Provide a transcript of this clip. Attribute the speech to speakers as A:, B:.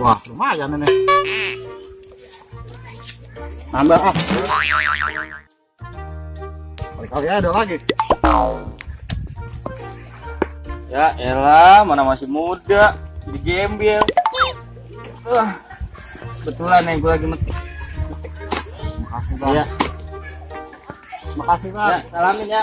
A: Wah, lumayan ini. Nambah ah. Kali-kali ada lagi.
B: Ya elah, mana masih muda, di gembel. Betulan nih gue lagi metik.
A: Makasih, Bang.
B: Iya.
A: Makasih, Bang.
B: Ya, salamin ya.